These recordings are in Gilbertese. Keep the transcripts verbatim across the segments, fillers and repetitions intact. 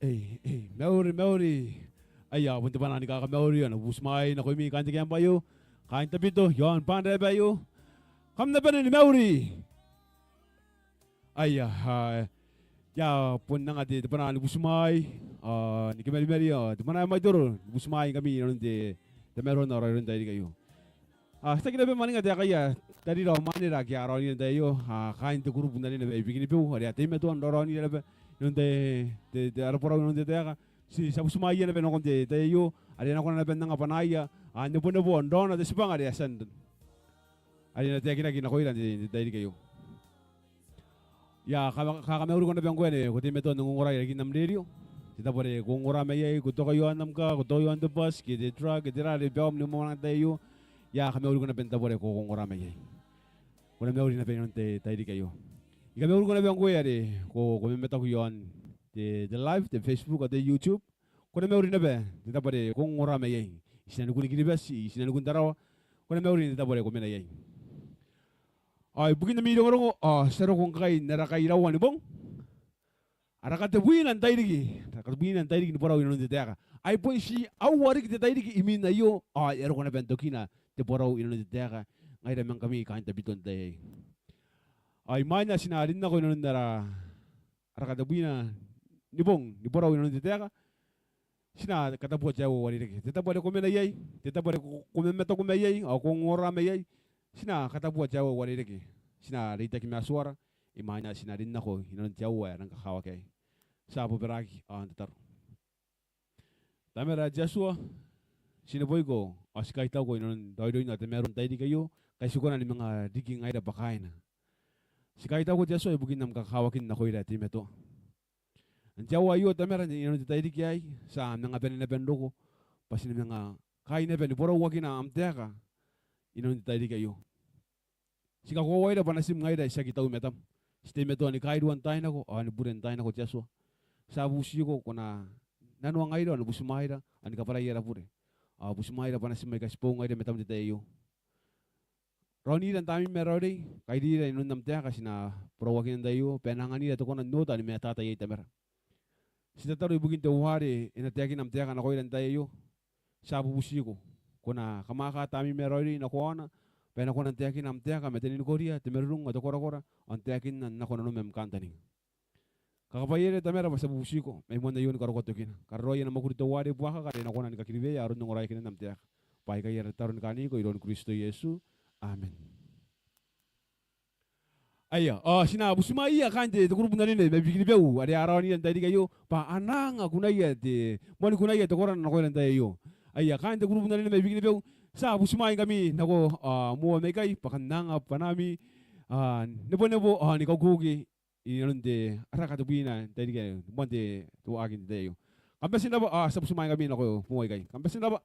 Ei, ei, mauri, mauri. Aia, bon te bwanaa ni kakamauri ao ni butimwaai nakoimi kaain te camp aio, kaain Tabito iaon Banrae aio. Kam na bane ni mauri. Aia, a, I a bon anga te, te bwanaa ni butimwaai, a, ni kimarimari, a, te bwanaa ae mwaitoro ni butimwaai ngkami inanon te, te tamaroa n raoiroi n tairiki aio. A, ti aki naba mwaninga taekaia tarira ao mwanera ake a raonira n tai aio, a, kaain te kurubu n anene mai Bikenibeu are a teimatoa n raoraonira naba inanon te, te, te ara borau inanon te taeka. Ti, ti a butimwaia naba nakon te tai aio are a na kona naba n anga bwanaaia, a, nebonebo n raona te tibwanga are a tia n, are e na taekinaki nakoira n te, te tairiki aio. I a ka, kakamauriko naba ngkoe are ko teimatoa n ongongora i rarikin am rerio. Te tabo are ko ongora mai iai, ko toka iaon am kaa, ko toka iaon te bus ke te truck ke tera are e bae ni mwamwananga n tai aio. I a kamauriko naba n te tabo are ko ongongora mai iai. Ko na mauri naba inanon te tairiki aio. I kamauriko naba ngkoe are ko, ko mamataku iaon te, te live, te Facebook ao te YouTube. Ko na mauri naba n te tabo are ko ongongora mai iai. I tinanikun Kiribati, i tinanikun Tarawa. Ko na mauri n te tabo are ko mena iai. Ao ibukin ami rongorongo, ao ti a roko ngkai n ara kairaua ni bong. Ara katebwina n tairiki, ara katebwina n tairiki ni borau inanon te taeka. Ai bon ti aua riki te tairiki imwin aio, ao e a roko naba n tokina te borau inanon te taeka ngaira ma ngkami kaain Tabito n te tai aei. Ao imwaina ti na rin nako inanon ara, ara katebwina ni bong ni borau inanon te taeka. Ti na katabua te aua ae uarereke. Te tabo are ko mena iai, te tabo are ko, ko mamataku mai iai, ao ko ongongora mai iai. Ti na katabua te aua ae uarereke. Ti na reitaki ma Atuara, imwaina ti na rin nako inanon te aua ae rang kakawaki iai. Ti a bobaraki ao n tataro. Tamara ae te Atua, ti neboiko ao ti kaitauko inanon raoiroina ao tamaroan tairiki aio, ngkai ti kona ni manga riki ngaira bwa kaaina. Ti kaitauko te Atua ibukin am kakawakin nakoira ae teimatoa. N te aua aio Tamara, inanon te tairiki aei, ti a manga bane naba n roko bwa ti na manga kai naba ni borauakina am taeka inanon te tairiki aio. Ti kakoauaira bwa natim ngaira ae ti aki tau i matam. Ti teimatoa ni kairua n taai nako ao ni bure n taai nako te Atua. Ti a bubutiko ko na nanoa ngaira ao ni butimwaeira ao ni kabwarai ara bure. Ao butimwaeira bwa natim aika ti boou ngaira i matam n te tai aio. Raonira n Tamneim ae Raoiroi, kairira inanon am taeka ti na borauakina n tai aio, bwa e na anganira te kona n oota ao ni mataata iai Tamara. Ti tataro ibukin teuare e na taekina am taeka nakoira n tai aio. Ti a bubutiko ko na kamwaaka Tamneim ae Raoiroi nako aona, bwa e na kona n taekina am taeka ma te ninikoria, te marurung ao te korakora, ao n taekinna nako nanom am kantaninga. Kakabwaiaira Tamara bwa ti a bubutiko, mai moan aio ni karokoa tokina. Kararoai ana mwakuri teuare buakaka are e na kona ni kakiriwea aron ongoraeakinan am taeka. Bwa aikai ara tataro ni kaaniko iroun Kristo Iesu. Amen. Aia, ao ti na butimwaeia kaain te, te kurubu n anene mai Bikenibeu are a raonira n tairiki aio, bwa a na anga kunaia te, moani kunaia te korana nakoira n tai aio. Aia, kaain te kurubu n anene mai Bikenibeu, ti a butimwaeingkami nako, ao moa mai ikai, bwa kam na anga bwanaami, ao nebonebo, ao ni kaukuki inanon te, ara katebwina n tairiki aio, moan te, te waaki n te tai aio. Kam bati n rabwa, ao ti a butimwaeingkami nako moa ikai. Kam bati n rabwa.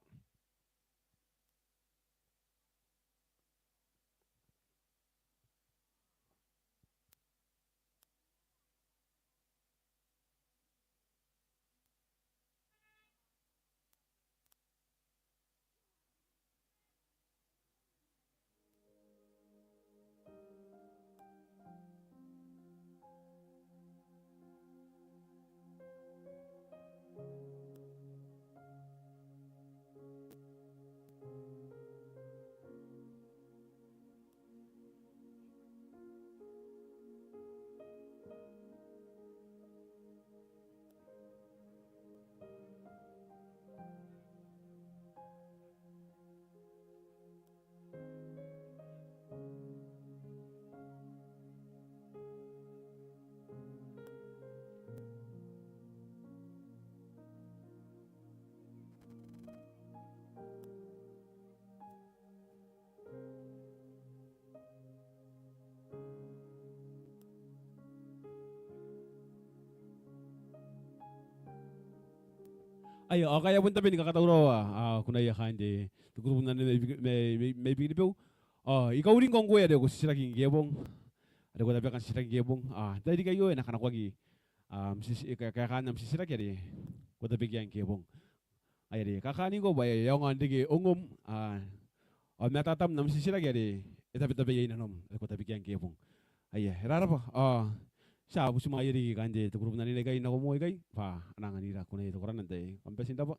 Aia, ao ngkai a bon tabe ni kakatauraoa, a, kunaia kaain te, te kurubu n anene mai Bik-, mai, mai, mai Bikenibeu. Ao I kauringko ngkoe are ko titiraki ngke bong. Are ko tabeka n titiraki ngke bong. A, n tairiki aio e na kanakoaki, a, am titi-, e, ka-, kaekaan am titiraki are ko tabekia ngke bong. Ai are kakaaniko bwa e aonga n reke ongom, a, ao mataatam n am titiraki are e tabetabe iai nanom, are ko tabekia ngke bong. Aia, e rarabwa, ao Ti a butimwaeia riki kaain te kurubu n anene ikai nako moa ikai bwa a na anganira kuneia te koraki n te kambati n rabwa.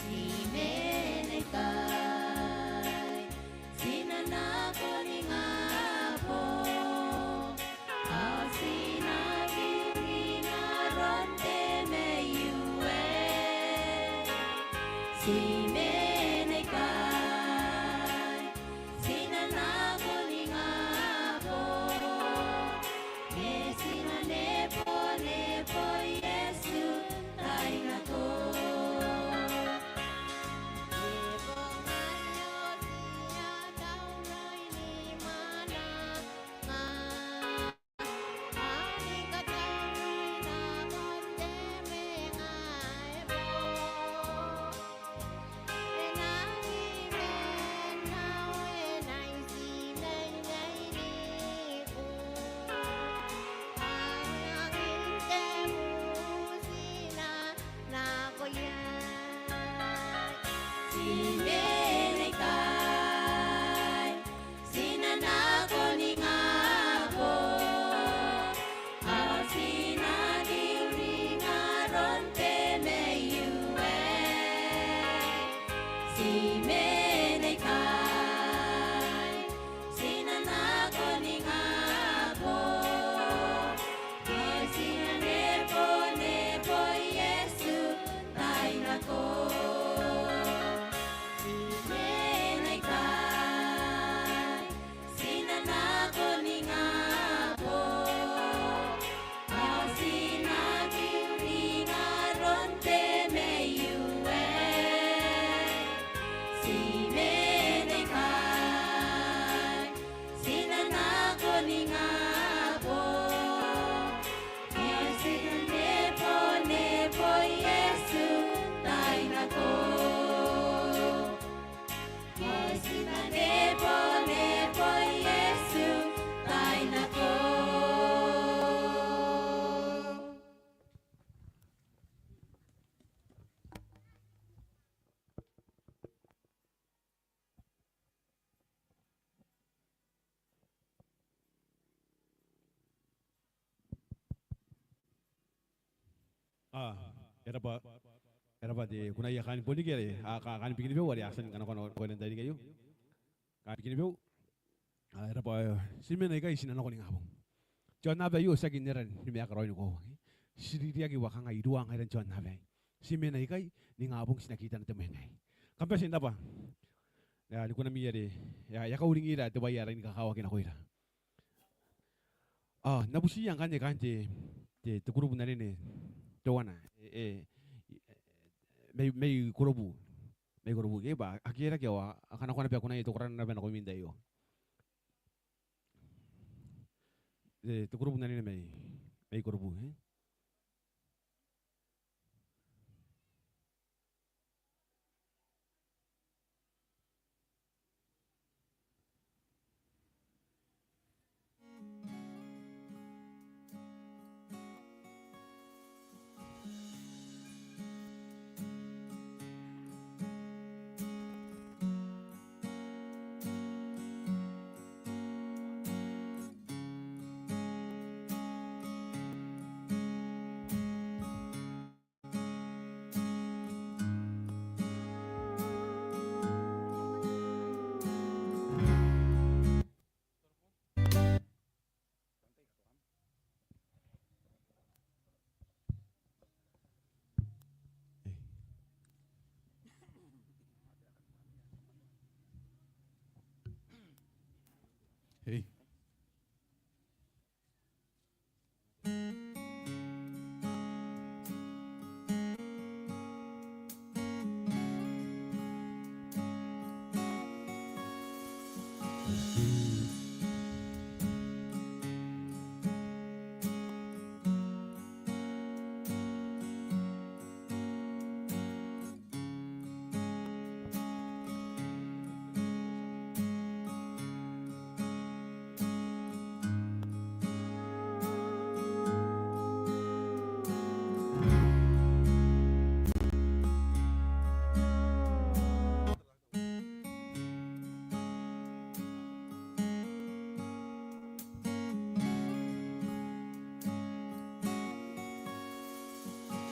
Ti mena ikai, ti na nako ningabong, ao ti na kiu n aron te maiu aei. Ti mena ikai, ti na nako ningabong, ma ti na nebonebo Iesu n taai nako. Ti mena ikai, ti na nako ningabong, ao ti na kiu n aron te maiu aei. Ti mena ikai, ti na nako ningabong, ma ti na nebonebo Iesu n taai nako. Ti mena ikai, ti na nako ningabong, ao ti na kiu n aron te maiu aei. Ti mena ikai, ti na nako ningabong, ma ti na nebonebo Iesu n taai nako. Ma ti na nebonebo Iesu n taai nako. E rabwa, e rabwa te kunaia kaain Bonike are, a, ka-, kaain Bikenibeu are a tia ni kanakoa nakoira n te tairiki aio. Kaain Bikenibeu. A, e rabwa, e, ti mena ikai ti na nako ningabong. Te aonnaba aio tiaki n era ni maeka raoi ni koaua. Ti ririaki bwa kanga iruwa ngaira n te aonnaba aei. Ti mena ikai, ningabong ti na kitana te mwenga aei. Kam bati n rabwa. Ia, ni kunami are e a, e a kauringira te bwai ae rangi ni kakawaki nakoira. A, N na butiia ngkanne kaain te, te, te kurubu n anene teuana. E, e, mai, mai Korobu. Mai Korobu. Ke bwa, akea rake ao, a kanakoa naba kunaia te korana naba nakoimi n tai aio. E, te kurubu n anene mai, mai Korobu, e? Hey.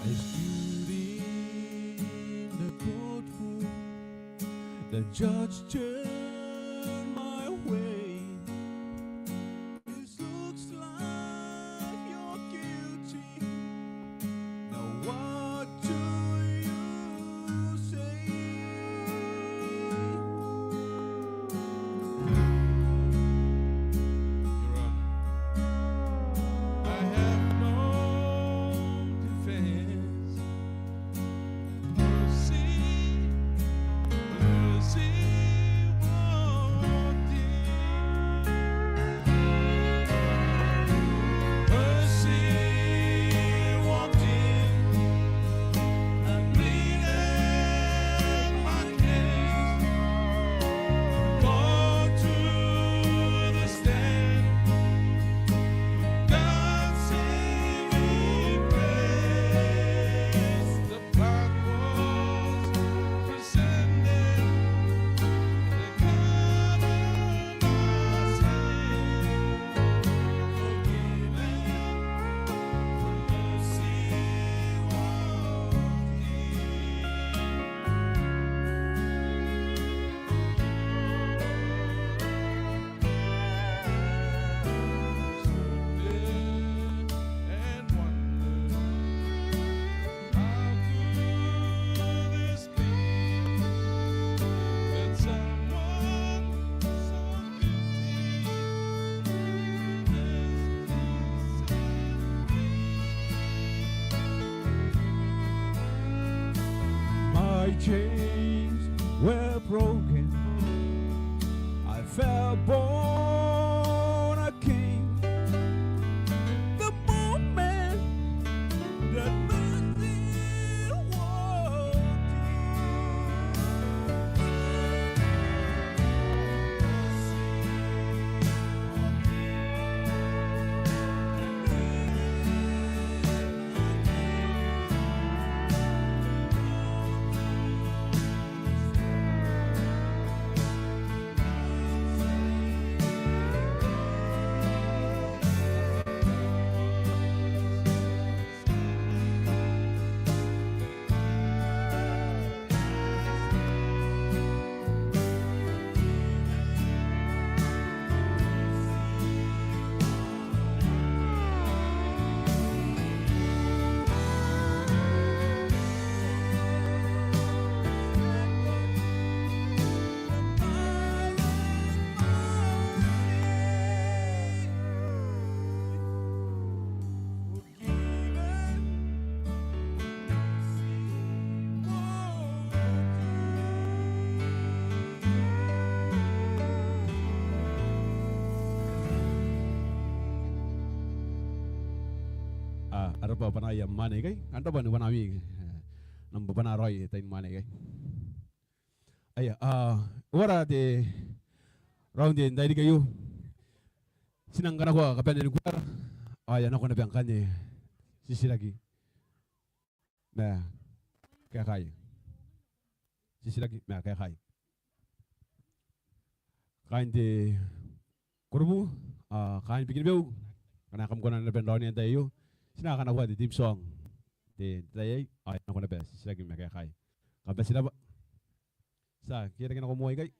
I stood in the courtroom, the judge turned my way. This looks like you're guilty. Now what do you say? Your Honor, I have no defense. Mercy, mercy walked in. Mercy walked in and pleaded my case. Called to the stand. God save His praise. The blood was presented. The covenant was made. Forgiven. Mercy was given. My chains were broken. I felt born again. The moment that mercy walked in. Rabwa bwanaia mwaane aikai. Kam rabwa ni bwanami. Kam rabwa bwana raoi tain mwaane aikai. Aia, a, uara te round n tairiki aio. Ti nang kanakoa kabanean kuaea. Ao e a nako naba ngkanne titiraki ma kaekai. Titiraki ma kaekai. Kaain te kurubu, a, kaain Bikenibeu, ngkana kam kona naba n raonia n tai aio, ti na kanakoa te theme song n te tai aei, ao e a nako naba titiraki ma kaekai. Kam bati n rabwa. Ti a kerake nako moa ikai.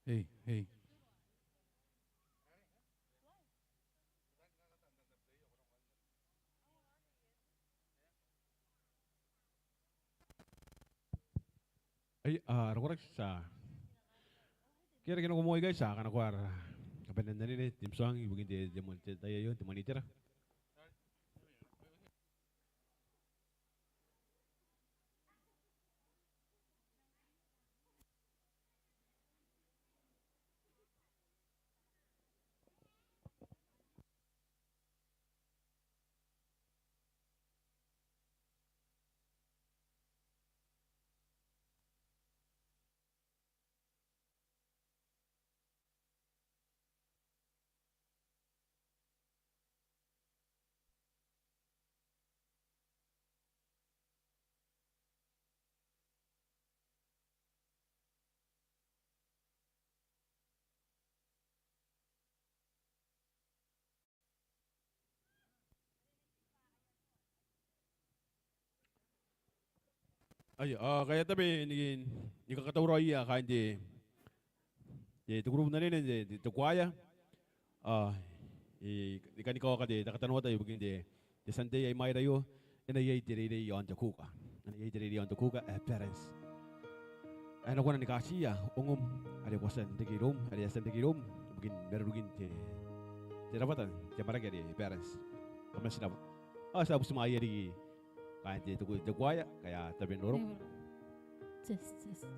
Hei, hei. Ai, a, rakoraki, ti a kerake nako moa ikai, ti a kanakoa ara kabanean anene, theme song, ibukin te, te, te tai aio, te mwaneaba. Ai, a, kai atabe ni, ni kakatauraoia kaain te, te, te kurubu n anene, te, te, te kuaea. A, I, I kani kaoka te, te katanoata ibukin te, te Sunday ae imwaira aio, e na iai te reirei iaon te kuka. E na iai te reirei iaon te kuka ae balance. Ae e na kona ni katiia ongom are ko a tia n reke iroum, are e a tia n reke iroum, ibukin marurukin te, te rabwata n te amwarake are balance. Kam bati n rabwa. Ao ti a butimwaeia riki kaain te, te kuaea, kai atabe n roro. Test, test.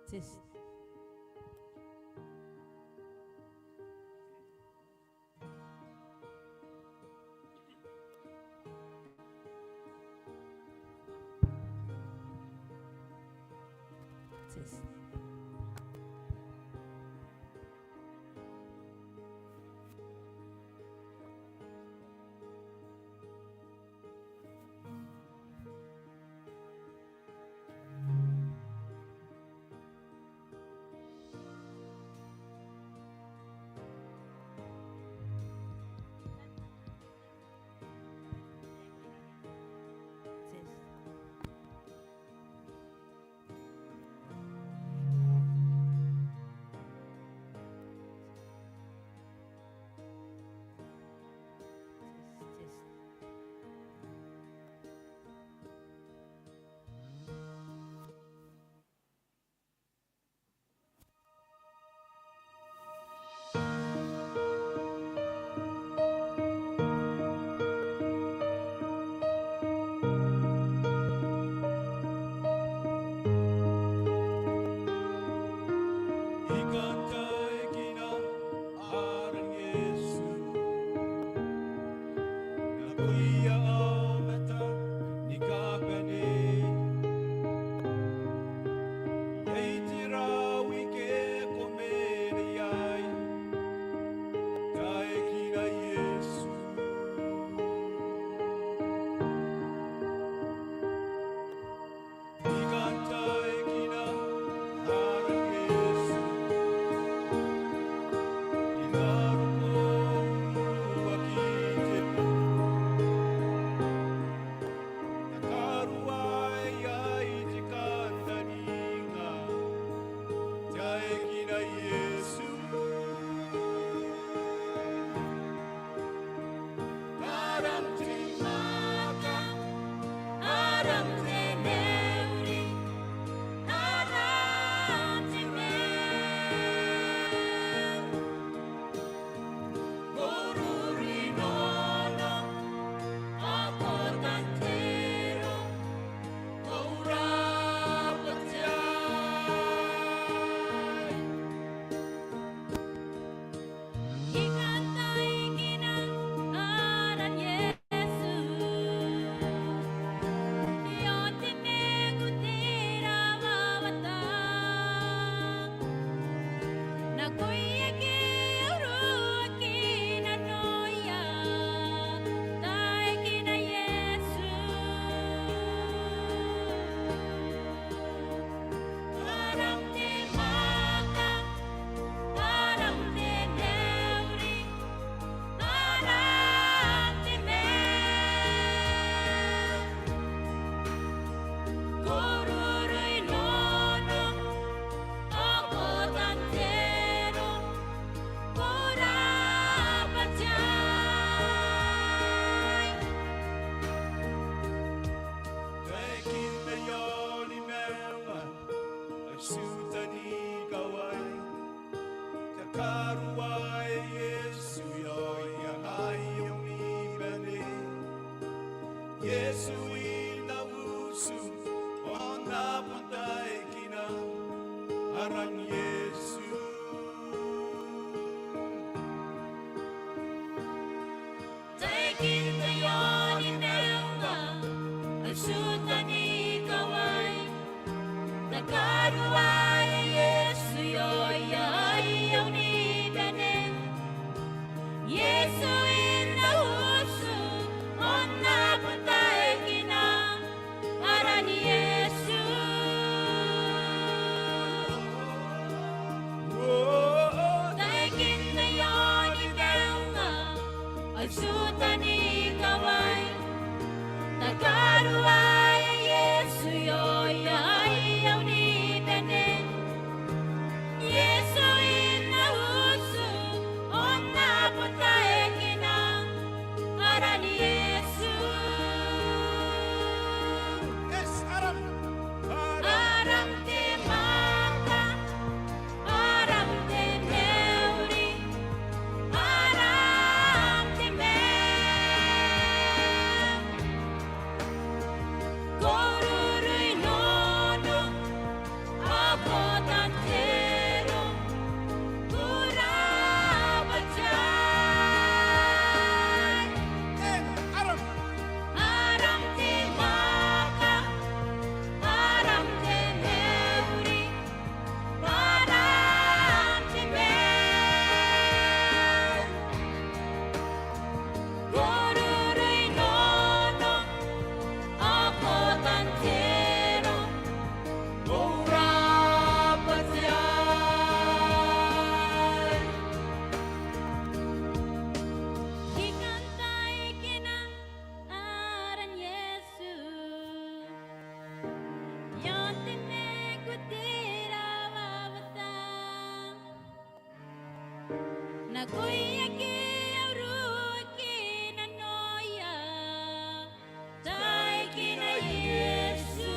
Mic test, mic test. Test. Test. Iesu, nakoia aomata ni kabane. Iai te rawa ike ko mena iai, taekina Iesu. I kan taekina aran Iesu, i nanon uruaki te, takaruaea iai te kantaninga, taekina Iesu. Aram te mwaaka, aram te mauri, aram te maiu. Ko ruru i nanon, ao ko tangira, ko rabwatia. I kan taekina aran Iesu, i aon te mwakuri te rawawata. Nakoia ake a uruaki nanoia, taekina Iesu. Aram te mwaaka, aram te mauri, aram te maiu. Ko ruru i nanon, ao ko tangira, ko rabwatia. Taekinna i aoni maiu ae ti uota n ikawai. Takaruaea Iesu i aoia ae iai ni bane. Iesu i na utu, ao N na bon taekina aran Iesu. Taekinna i aoni maiu ae ti uota n ikawai. Takaruaea Iesu i aoia ae iai ni bane. Iesu i na utu, ao N na bon taekina aran Iesu. Taekinna i aoni maiu ae ti uota n ikawai. Takaruaea Iesu i aoia ae iai ni bane. Iesu i na utu, ao N na bon taekina aran Iesu. Yes, aram. Aram te mwaaka, aram te mauri, aram te maiu. Ko ruru i nanon, ao ko tangira, ko rabwatia. Aram. Aram te mwaaka, aram te mauri, aram te maiu. Ko ruru i nanon, ao ko tangira, ko rabwatia. I kan taekina aran Iesu i aon te mwakuri te rawawata. Nakoia ake a uruaki nanoia, taekina Iesu.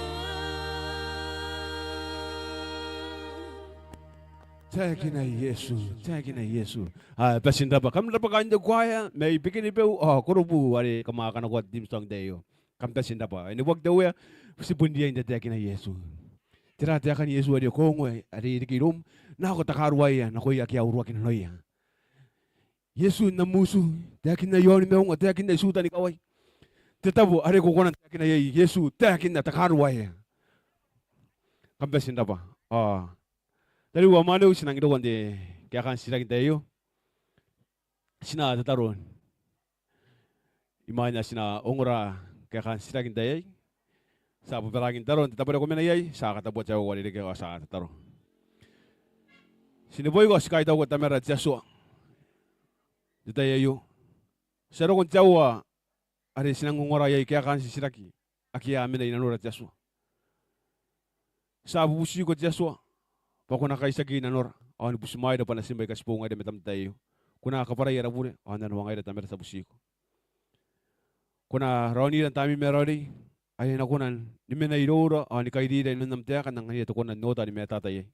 Taekina Iesu, taekina Iesu. A, bati n rabwa. Kam rabwa kaain te kuaea mai Bikenibeu ao Korobu are kam a kanakoa te theme song te tai aio. Kam bati n rabwa. E neboaki te Uea, ti bon riai n tataekina Iesu. Tera taekan Iesu are ko ongo are e reke iroum? Nako takaruaea nakoia ake a uruaki nanoia. Iesu n am utu, taekinna i aoni maiu, ao taekinna i tutan ikawai. Te tabo are ko kona n taekina iai Iesu, taekinna te karuaea. Kam bati n rabwa. Ao tariu ao mwaneu, ti nang roko n te kaekaan titiraki n tai aio. Ti na tataro imwain ae ti na ongora kaekaan titiraki n tai aei. Ti a bobaraaki n tataro n te tabo are ko mena iai, ti a katabua te aoa ae uarereke ao ti a tataro. Ti neboiko ao ti kaitauko Tamara te Atua n te tai aio. Ti a roko n te aoa are ti nang ongora iai kaekaan titiraki ake a mena i nanora te Atua. Ti a bubutiko te Atua bwa ko na kaitiaki i nanora ao ni butimwaeira bwa natim aika ti boo ngaira i matam n te tai aio. Ko na kabwarai ara bure ao n nanoangaira Tamara, ti a bubutiko. Ko na raonira n Tamneim ae Raoiroi ae e na kona ni mena iroura ao ni kairira i nanon am taeka n anganira te kona n oota ni matata iai.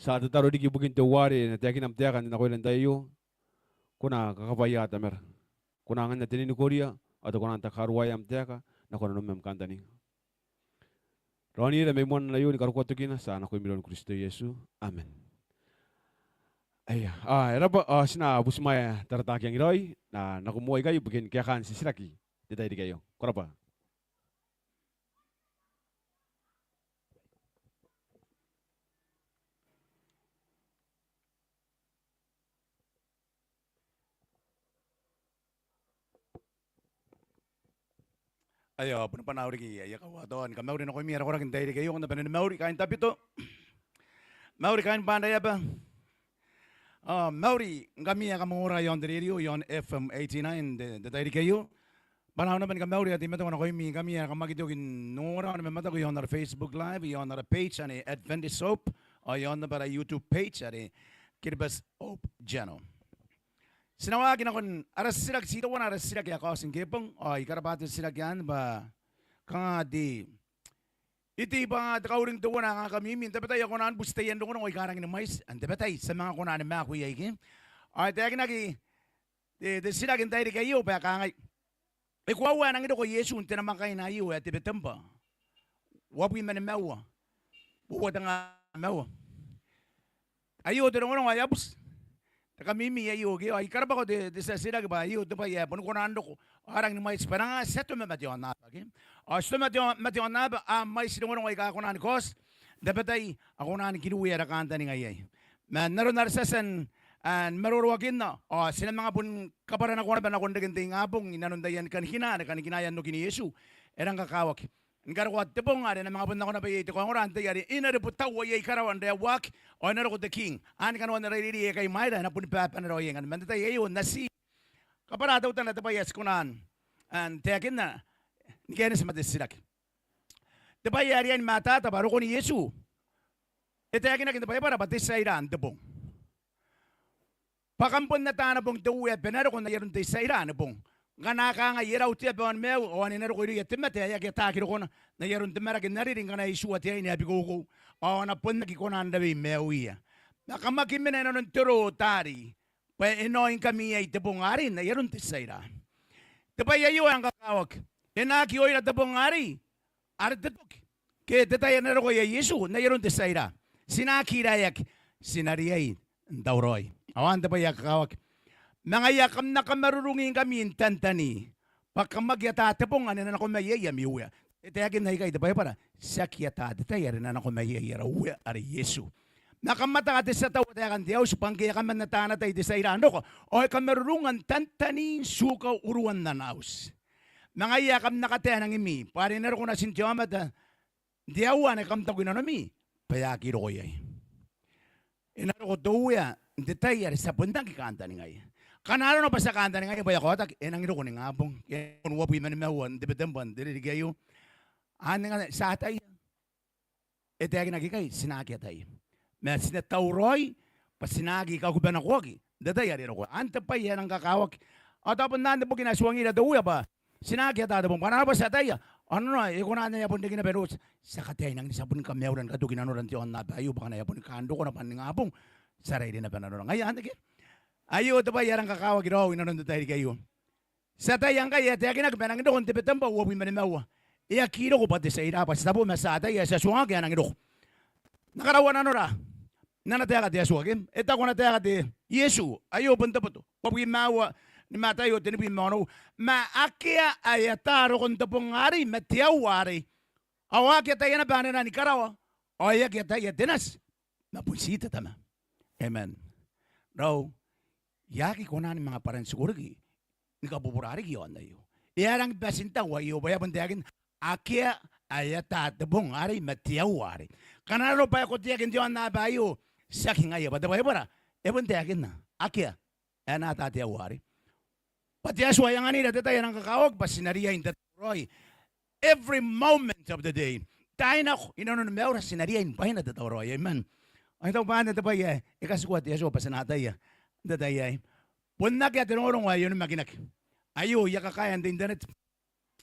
Ti a tataro riki ibukin teuare e na taekina am taeka nakoira n tai aio. Ko na kakabwaia Tamara. Ko na anganna te ninikoria ao te kona n takaruaea am taeka nakon nanom ma am kantaninga. Raonira mai mwanena aio ni karokoa tokina, ti a nakoim iroun Kristo Iesu. Amen. Aia, ao e rabwa, ao ti na butimwaea Taratakiang Raoi, n na nako moa ikai ibukin kaekaan titiraki n te tairiki aio. Ko rabwa. Aio, bon bwanaau riki aia kauoua. Tao ni kamauri nakoimi ae koraki n te tairiki aio, kam na bane ni mauri kaain Tabiteuea. Mauri kaain Bandaeraba. Ao mauri ngkami ae kam ongora iaon te rerio, iaon F M eighty-nine n te, te tairiki aio. Bwanaau naba ni kamauri ae teimatoa nakoimi ngkami ae kam aki toki n ongora ao ni mamataku iaon ara Facebook Live, iaon ara page anne Adventist Hope, ao iaon naba ara YouTube page anne Kiribati Hope Channel. Ti na waaki nakon ara titiraki, ti teuana ara titiraki ae kaoti ngke bong, ao I karabwa te titiraki anne bwa kanga te, iti bwa te kauring teuana ae kanga kamimi n tabetai a kona ni buti taian rongorongo aika rangi ni mwaiti, n tabetai ti a manga kona ni maaku iai ke. Ao e taekinaki te, te titiraki n tairiki aio bwa e kangai: E koaua ae nangi roko Iesu n te namwakaina aio ae Tebetembwa uabwi ma nimaua, uoua tenga ma uoua. Aio te rongorongo ae a buti. Te kamimi aio ke, ao I karabwako te, te tia titiraki bwa aio te bwai ae boni kona n roko. Ao e rangi ni mwaiti bwa e nang, ti atoma ma te aonnaba ke. Ao ti atoma ma te aonnaba, a mwaiti rongorongo aika kona ni kaoti n tabetai a kona ni kiriwea ara kantaninga iai. Ma n aron are ti a tia n, a, ni maroroakinna, ao ti na manga bon kabwaranakoa naba nakon reken te ingabong i nanon taian kanikina, are kanikinaean okin Iesu, e rang kakawaki ni karokoa te bong are e na manga bon nako naba iai te kaongora n tei are e na rebutaua iai karawa n raewaaki, ao e na roko te King. Anne kanoan ara reirei ae kai mwaira, e na boni babana raoi iai ngkanne. Ma n te tai aio N na ti kabwara teutana te bwai ae ti kona n, a, n taekinna ni kaineti ma te titiraki. Te bwai ae riai ni matata bwa rokon Iesu e taekinaki n te Baibara bwa te tia ira n te bong. Bwa kam bon ata ana bong te Uea bwa e na roko n ai aron te tia ira n te bong. Ngkana kangai e rau te aba ao ni maiu, ao ane e na roko irouia te mate ae aki ataaki rokona n ai aron te maraki n ariri ngkana e itiua te aine ae bikoukou, ao a na bon aki kona n rawei maiuia. Ma kam aki mena i nanon te roo taari, bwa e na oingkami iai te bong arei n ai aron te tia ira. Te bwai aio ae kakawaki, e na aki oira te bong arei, are te toki, ke te tai ae na roko iai Iesu n ai aron te tia ira. Ti na aki raeaki, ti na riai n tauraoi. Ao anne te bwai ae kakawaki. Ma ngaia kam na kamarurungingkami n tantani bwa kam aki ata te bong ane e na nako mai iai ami Uea. E taekinna ikai te Baibara, ti aki ata te tai are e na nako mai iai ara Uea are Iesu. Ma kam ataia te tia taua taekan te auti bwa ngke e a kaman ata ana tai te tia ira n roko, ao e kamarurunga n tantani n tuka uruan ana auti. Ma ngaia ae kam na kataea nangimi, bwa are e na roko natin te aomata n te aoa ane kam taku i nanomi bwa e aki roko iai. E na roko te Uea n te tai are ti a bon aki kantaningaia. Ngkana arona bwa ti a kantaningaia bwa e a kaotaki, e nangi roko ningabong, e nangi roko n uabwi ma nimaua n Tebetembwa n te ririki aio. Anne ngkanne ti ataia. E taekinaki ikai ti na aki ataia. Ma ti na tauraoi bwa ti na aki kakubanakoaki n te tai are e roko. Anne te bwai ae rang kakawaki. Ao tao bon anne bukina ae e tuangira te Uea bwa ti na aki ata te bong. Bwa nanona bwa ti ataia, ao nanona e kona n ae e a bon riki naba iroura. Ti a kataia n nang, ti a boni kamaiuira ni katoki nanora n te aonnaba aio, bwa ngkana e a boni kaan roko naba ningabong, ti a rairi naba nanora. Ngaia anne ke. Aio te bwai ae rang kakawaki raou i nanon te tairiki aio. Ti ataia ngkai e taekinaki bwa e nangi roko n Tebetembwa uabwi ma nimaua. E aki roko bwa te tia ira, bwa ti tabo ma ti ataia, ti a tuangaki ae e nangi roko. N na karaua nanora n ana taeka te Atua ke. E taku ana taeka te, Iesu, aio bon te boto. Uabwi ma aua ni Mataio tenibwi ma onoua. Ma akea ae ata rokon te bong arei ma te aoa arei. Ao akea taiana bwa a na nang ni karaoa. Ao e aki ataia te nati ma bon ti te Tama. Amen. Raou, I aki kona ni manga bwaranti riki ni kabubura riki iaon aio. E a rangi bati n tau aio bwa e a bon taekinna akea ae ata te bong arei ma te aoa arei. Ngkana arona bwa e koteaki n te aonnaba aio, tiaki ngaia bwa te Baibara e bon taekinna akea ae na ata te aoa arei. Bwa te Atua e anganira te tai ae rang kakawaki bwa ti na riai n tatauraoi every moment of the day. Taai nako inanoni maiura ti na riai ni bwaina tatauraoi. Amen. Ao I taku bwa anne te bwai ae e katikua te Atua bwa ti na ataia n te tai aei. Bon akea te rongorongo ae onimakinaki. Aio I a kakaea n te internet,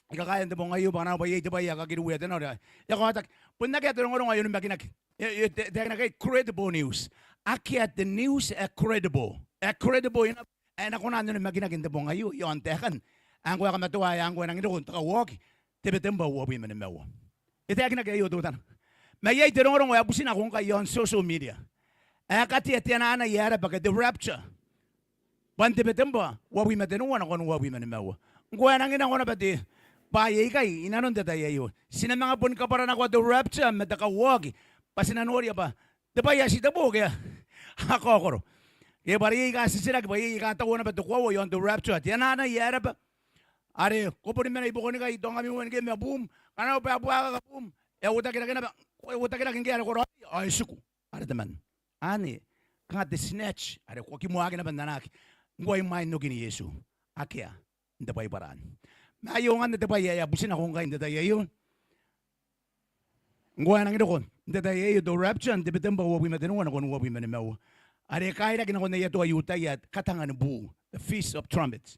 I kakaea n te bong aio bwa ngkana bwa iai te bwai ae kakiruia te nora, e a kaotaki. Bon akea te rongorongo ae onimakinaki. E, e, te, te, te credible news. Akea te news ae credible. Ae credible enough ae e na kona n onimakinaki n te bong aio iaon taekan ae ngkoa e kamatoa ae ngkoa e nangi roko n te kauaoki Tebetembwa uabwi ma nimaua. E taekinaki aio teutana. Ma iai te rongorongo ae butinako ngkai iaon social media ae katea te anaanai ae raba ke te rapture bwa n Tebetembwa uabwi ma tenua nakon uabwi ma nimaua. Ngkoa e nangi nako naba te bwai aikai inanon te tai aio. Ti na manga boni kabwaranakoa te rapture ma te kauaoki bwa ti na noria bwa te bwai ae titebo ke a kaokoro, ke bwa iai aika titiraki bwa iai aika taua naba te koaua iaon te rapture. Te anaanai ae raba are ko boni mena i bokonikai, te ongami uea ni kemi ma buum. Ngkana arona bwa e buakaka buum, e a uotakirake naba, e uotakirake ngke are ko raoiroi ao e tiku are te man. Anne kanga te snatch are ko aki moaki naba n anaaki ngkoa imwain okin Iesu. Akea n te Baibara anne. Ma aio ngkanne te bwai ae a butinako ngkai n te tai aio. Ngkoa e nangi roko n te tai aio te rapture n Tebetembwa uabwi ma tenua nakon uabwi ma nimaua, are e kairaki nakon aia toa I-Iutaia katanga ni buu, the Feast of Trumpets.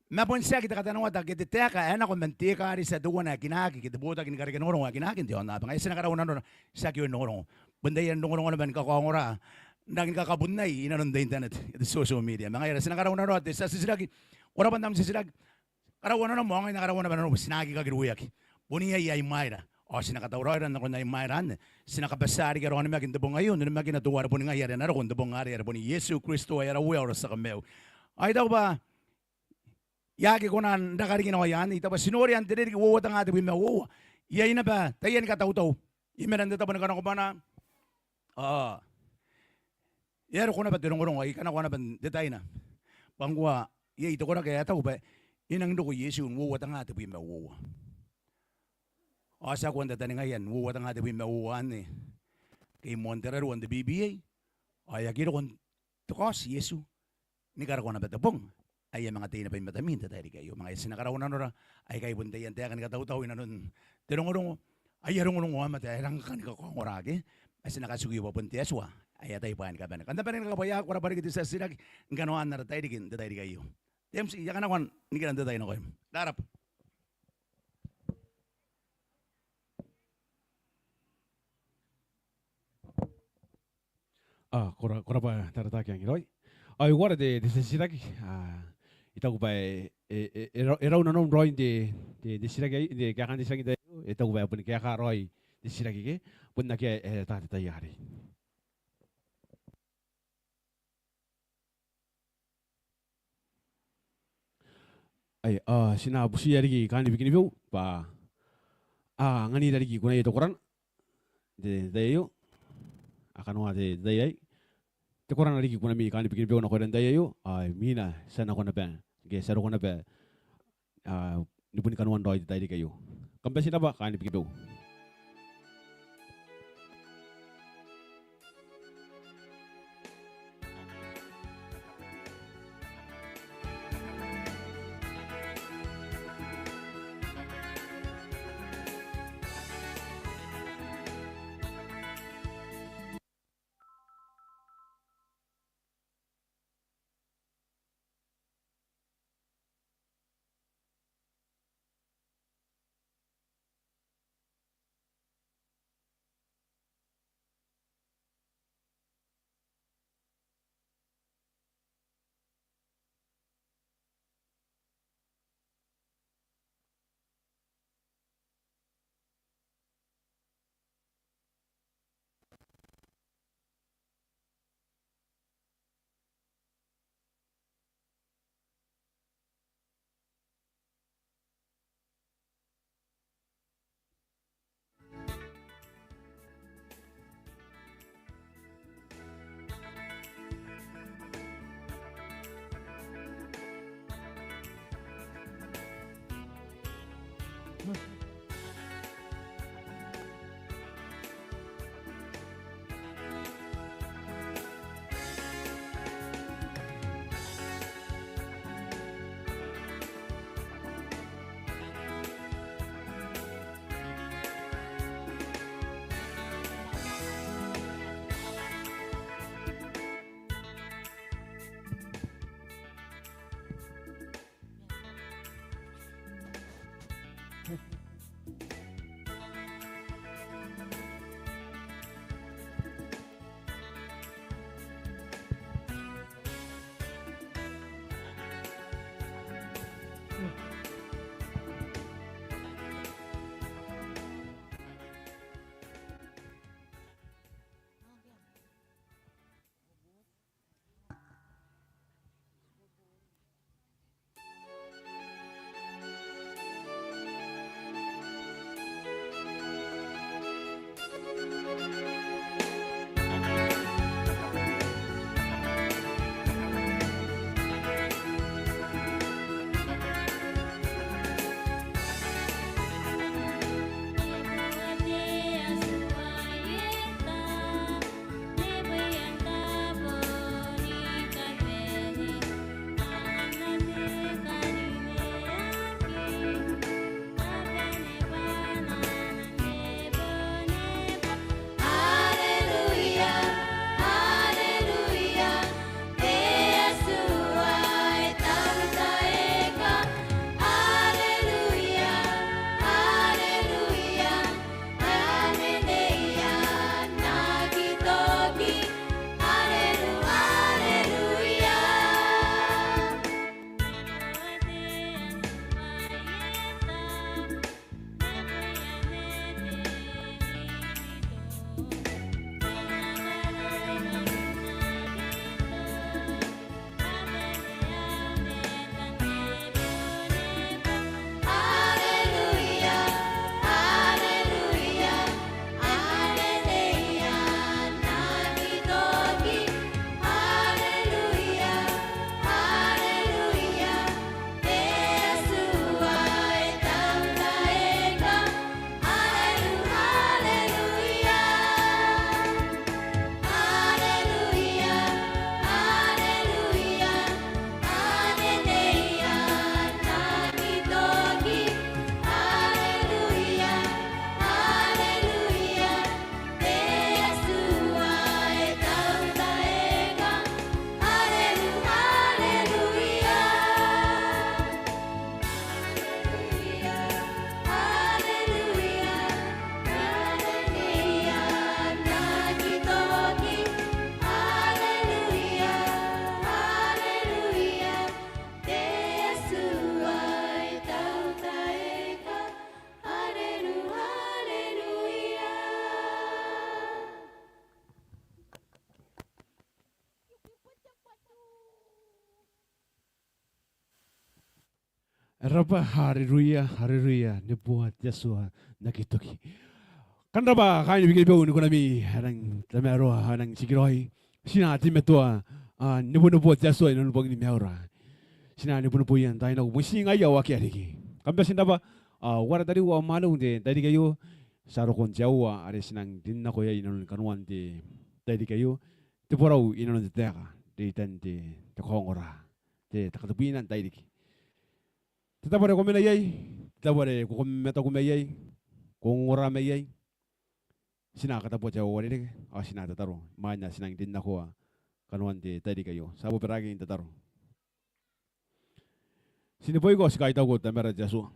Ma bon tiaki te katanoata ke te taeka ae nako man te ekaretia teuana ae kinaaki ke te botaki ni kareke rongorongo ae kinaaki n te aonnaba. Ngaia ti na karaua nanora, tiaki oin rongorongo. Bon taian rongorongo naba ni kakaongora n rangi ni kakabunnai inanon te internet, te social media. Ma ngaia ti na karaua nanora te tia titiraki. Ko rabwa n am titiraki. Karaua nanona ao ngai N na karaua naba nanona bwa ti na aki kakiruiaki. Bon iai ae imwaira ao ti na katauraoira nakon ae imwaira anne. Ti na kabatia riki ara onimaki n te bong aio n onimakina teuare boni ngaia are e na roko n te bong arei are boni Iesu Kristo ae ara Uea ao ara Tia Kamaiu. Ao I taku bwa I aki kona n raka riki nakoia anne. I taku bwa ti noria n te ririki uoua tenga tebwi ma uoua iai naba taiani katautau. I mena n te tabo ni kanakobwanaa. Ao e a roko naba te rongorongo ae I kanakoa naba n te taina bwa ngkoa iai te koraki ae taku bwa e nangi roko Iesu n uoua tenga tebwi ma uoua. Ao ti a kua n tataningaia n uoua tenga tebwi ma uoua anne ke i moan te rarua n te B B A. Ao e aki roko n te kaoti Iesu ni karokoa naba te bong ae e a manga tei naba i matami n te tairiki aio. Ma ngaia ti na karaua nanora. Aikai bon taian taeka ni katautau inanon te rongorongo. Aia rongorongo aomata ae rang kani kakaongora ake. Ma ti na katikuia bwa bon te Atua ae atai bwaai ni kabane. Kam na bane ni kakabwaia. Ko rabwa riki te tia titiraki ni kanoan ara tairiki n te tairiki aio. Te MC, I a kanakoa n nikira n te tai nakoim. Ko rabwa. Ao ko ra-, ko rabwa Tarataki Angiraoi. Ao e uara te, te titiraki, ao I taku bwa e, e, e, e rau, e rau nanom raoi n te, te, te titiraki aei, n te kaekaan te titiraki n te tai aio, e taku bwa e boni kaeka raoi te titiraki ke, bon akea ae ata te tai arei. Ae, ao ti na butiia riki kaain Bikenibeu bwa a anganira riki kunaia te korana n te, te tai aio. A kanoa te, te tai aei. Te korana riki kunami kaain Bikenibeu nakoira n te tai aio. Ao imwina ti a nako naba, ngke ti a roko naba, ao ni boni kanoan raoi te tairiki aio. Kam bati n rabwa kaain Bikenibeu. Rabwa, aleluia, aleluia, neboa te Atua n aki toki. Kam rabwa kaain Bikenibeu ni kunami ae nang tamaroa, ae nang tikiraoi. Ti na teimatoa, a, neboneboa te Atua inanon bongin maiura. Ti na neboneboia n taai nako, bon ti ngaia ao akea riki. Kam bati n rabwa, a, uara tariu ao mwaneu n te tairiki aio. Ti a roko n te aoa are ti nang rin nako iai inanon kanoan te tairiki aio. Te borau inanon te taeka, reitan te, te kaongora, te, te katebwina n tairiki. Te tabo are ko mena iai, te tabo are ko, ko mataku mai iai, ko ongora mai iai. Ti na kataboa te aoa are reke, ao ti na tataro imwain ae ti nang rin nakoa kanoan te tairiki aio. Ti a bobaraaki n tataro. Ti neboiko, ti kaitauko Tamara te Atua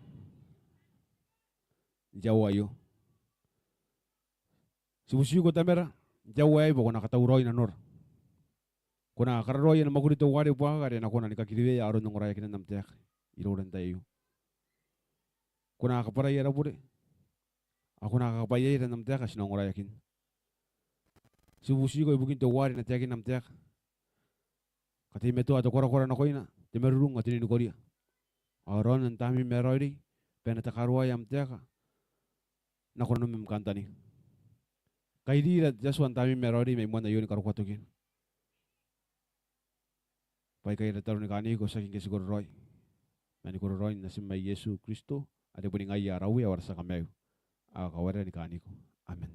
n te aoa aio. Ti butiko Tamara n te aoa aei bwa ko na katauraoi nanora. Ko na kararoai ana mwakuri teuare buakaka are e na kona ni kakiriwea aron ongoraeakinan am taeka iroura n te tai aio. Ko na kabwarai ara bure, ao ko na kakabwaiaira n am taeka ti na ongoraeakin. Ti butiko ibukin teuare e na taekin am taeka, kateimatoa te korakora nakoina, te marurung ao te ninikoria. Ao raona n Tamneim ae raoiroi bwa e na takaruaea am taeka nakon nanom am kantaninga. Kairira te Atua n Tamneim ae raoiroi mai moan aio ni karokoa tokina. Bwa aikai ara tataro ni kaaniko, tiaki ngke ti kororaoi, ma ni kororaoin Natim ae Iesu Kristo, are boni ngaia ara Uea ao ara tia Kamaiu. Ao kawaerara ni kaaniko. Amen.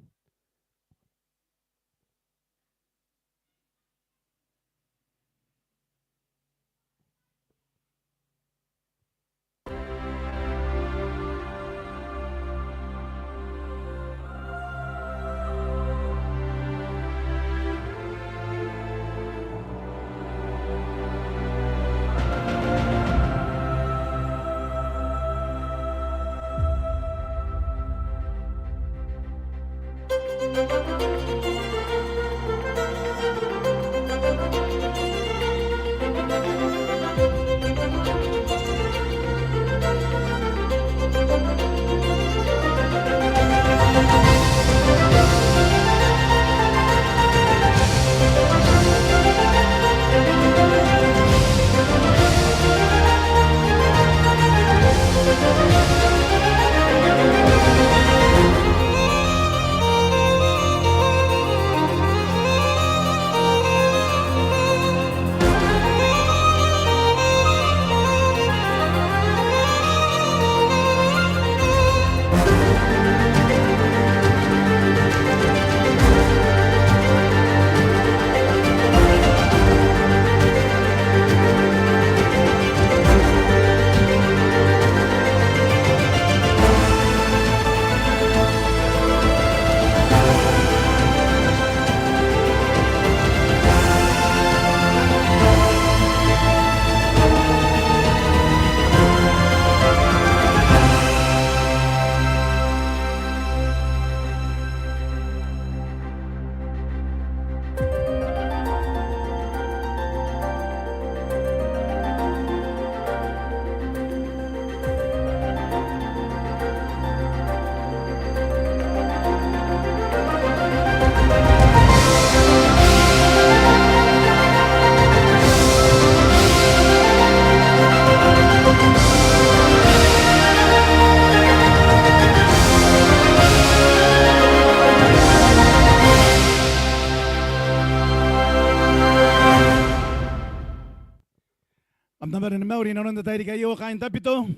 Kam na bane ni mauri inanon te tairiki aio, kaain Tabiteuea.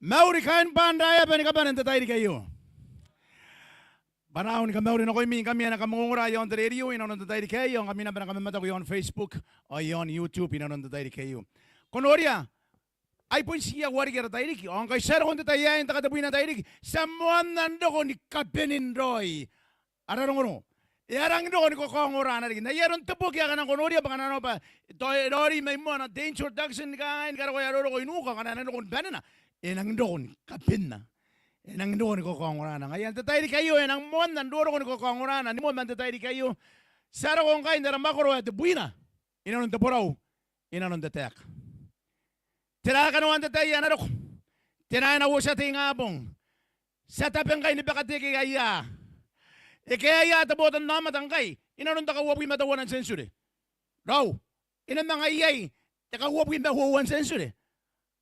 Mauri kaain Banraeaba ni kabane n te tairiki aio. Bwa N na kamauri nakoimi ngkami ae kam ongora iaon te rerio inanon te tairiki aio, ao ngkami naba ae kam mamataku iaon Facebook ao iaon YouTube inanon te tairiki aio. Ko noria, ai bon ti aua riki ara tairiki, ao ngkai ti a roko n te tai aei n te katebwina n tairiki, ti a moanna n roko ni kabenin raoi ara rongorongo. E a rangi n roko ni kakaongorana riki. N ai aron te boki ae ngkana ko noria bwa ngkana arona bwa e raoiroi mai moana, te introduction ni kangai, ni karokoa ae roko i nuka, ngkana e a rangi n roko ni banena, e rangi n roko ni kabenna. E rangi n roko ni kakaongorana. Ngaia n te tairiki aio e rangi moanna n roroko ni kakaongorana ni moa man te tairiki aio. Ti a roko ngkai n ara mwakoro ae tebwina inanon te borau, inanon te taeka. Tera kanoan te tai ae na roko? Tera ae na uotia te ingabong? Ti a tabe ngkai ni bakateke aia, eke aia te botannaomata ngkai inanon te kauabwi ma teuana n tienture. Raou, e na manga iai te kauabwi ma uoua n tienture?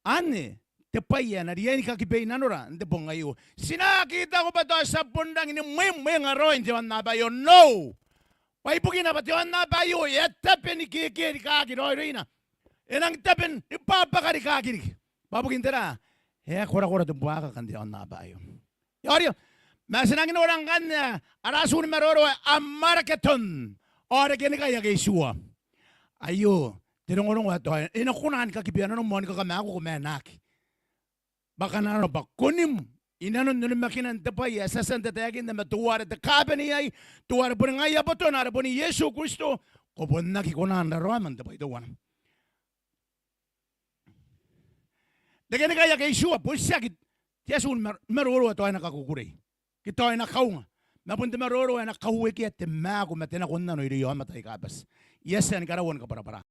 Anne, te bwai ae na riai ni kakibei nanora n te bong aio. Ti na aki taku bwa tao ti a bon rangi ni mwemwenga raoi n te aonnaba aio. No! Bwa ibukina bwa te aonnaba aio e a tabe ni keke rikaaki raoiroina. E nang tabe ni bwabwaka rikaaki riki. Bwa bukin tera? E a korakora te buakaka n te aonnaba aio. Ia, ao rio, ma ti nang nora ngkanne ara atun maroro ae Armaketon, ao rekenikai ake itiua. Aio te rongorongo ae tao e na kona ni kakibea nanom ao ni kakamaakuku ma e na aki. Bwa kananona bwa kunim i nanon onimakinan te bwai ae ti a tia n tataekinna ma teuare te kabanea iai, teuare boni ngaia botona are boni Iesu Kristo, ko bon aki kona n raraoma n te bwai teuana. Rekenikai ake itiua, bon tiaki te atun mar-, maroro ae tao e na kakukurei ke tao e na kaunga, ma bon te maroro ae na kauekea te maaku ma te nakon nano irouia aomata aika bati. I a tia ni karaua ni kabwarabwara.